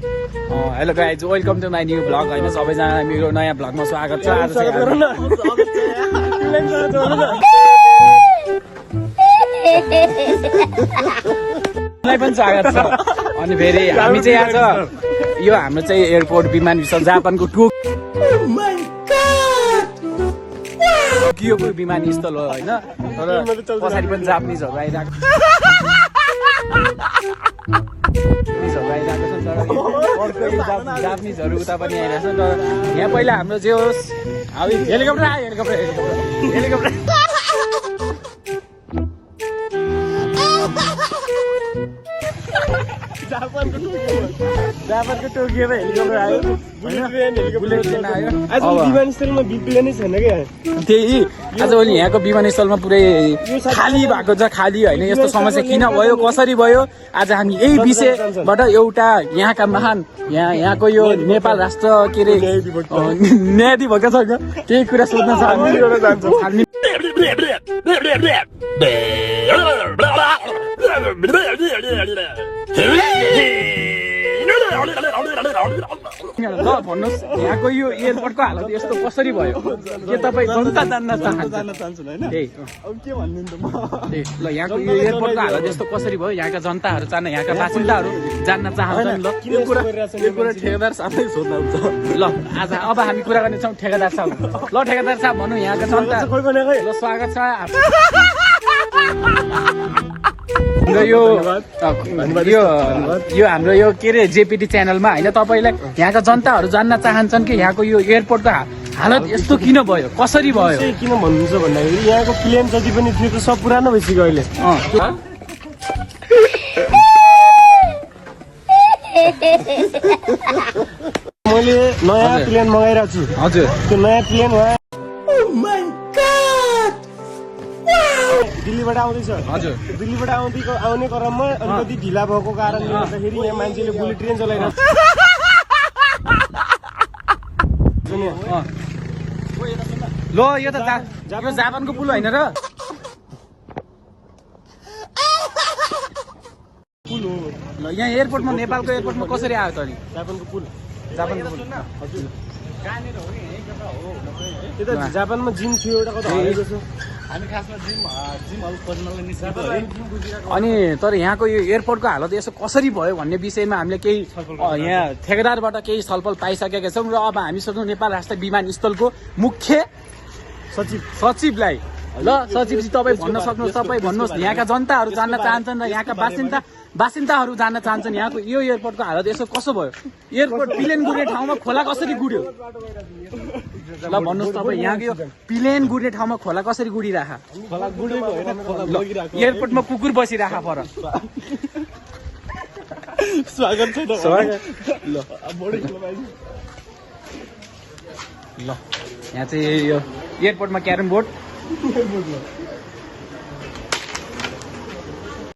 Hello guys welcome to my new vlog होइन सबैजना मेरो नयाँ भ्लगमा स्वागत छ। आज चाहिँ पनि स्वागत छ। अनि फेरि हामी चाहिँ आज यो हाम्रो चाहिँ एयरपोर्ट विमानस्थल जापानको टोकियोको विमानस्थल हो होइन, तर पछाडि पनि जापानिजहरू आइरहेको जापानिजहरू उता पनि आइरहेको छ। तर यहाँ पहिला हाम्रो चाहिँ होस् अब हेलिकप्टर आयो, हेलिकप्टर जापानको टोकियोमा हेलिकप्टर आयो, बुलेट ट्रेन आयो। विमानस्थलमा प्लेनै छैन क्या। त्यही आजभोलि यहाँको विमानस्थलमा पुरै खाली भएको छ। खाली होइन, यस्तो समस्या किन भयो, कसरी भयो, आज हामी यही विषयबाट एउटा यहाँका महान यहाँको यो नेपाल राष्ट्र के अरे न्यायाधिपतिसँग केही कुरा सोध्न चाहन्छु। ल भन्नुहोस्, यहाँको यो एयरपोर्टको हालत यस्तो कसरी भयो, के तपाईँ जनता जान्न चाहनुहुन्छ? त्यही ल यहाँको यो एयरपोर्टको हालत यस्तो कसरी भयो, यहाँका जनताहरू चाहन्न, यहाँका बासिन्दाहरू जान्न चाहन्छन्। ल यो कुरा ठेकेदार साहबलाई सोध्नु हुन्छ। ल आज अब हामी कुरा गर्नेछौँ ठेकेदार साहब। ल ठेकेदार साहब भन्नु, यहाँका जनता ल स्वागत छ। यो हाम्रो यो के अरे जेपीटी च्यानलमा होइन, तपाईँलाई यहाँका जनताहरू जान्न चाहन्छन् कि यहाँको यो एयरपोर्टको हालत यस्तो किन भयो, कसरी भयो? किन भन्नुहुन्छ भन्दाखेरि यहाँको प्लेन जति पनि थियो त्यो सब पुरानो भइसक्यो अहिले। मैले नयाँ प्लेन मगाइरहेको छु। हजुर त्यो नयाँ प्लेन दिल्लीबाट आउँदैछ। हजुर दिल्लीबाट आउने क्रममा अलिकति ढिला भएको कारणले गर्दाखेरि यहाँ मान्छेले बुलेट ट्रेन चलाइरहेको छ। ल यो त यो जापानको पुल होइन र? पुल हो। ल यहाँ एयरपोर्टमा, नेपालको एयरपोर्टमा कसरी आयो त अनि? जापानको पुल। जापानको पुल हजुर त्यता जापानमा जिम थियो एउटा, कता हरेको छ। अनि तर यहाँको यो एयरपोर्टको हालत यसो कसरी भयो भन्ने विषयमा हामीले केही यहाँ ठेकेदारबाट केही छलफल पाइसकेका छौँ। र अब हामी सोध्छौँ नेपाल राष्ट्र विमानस्थलको मुख्य सचिवलाई। ल सचिवजी तपाईँ भन्न सक्नुहोस्, तपाईँ भन्नुहोस्, यहाँका जनताहरू जान्न चाहन्छन् र यहाँका बासिन्दाहरू जान्न चाहन्छन् यहाँको यो एयरपोर्टको हालत यसो कसो भयो, एयरपोर्ट प्लेन गुड्ने ठाउँमा खोला कसरी गुड्यो? ल भन्नुहोस् तपाईँ, यहाँको यो प्लेन गुड्ने ठाउँमा खोला कसरी गुडिराख? एयरपोर्टमा कुकुर बसिराख पर। स्वागत छ। ल यहाँ चाहिँ यो एयरपोर्टमा क्यारम बोर्ड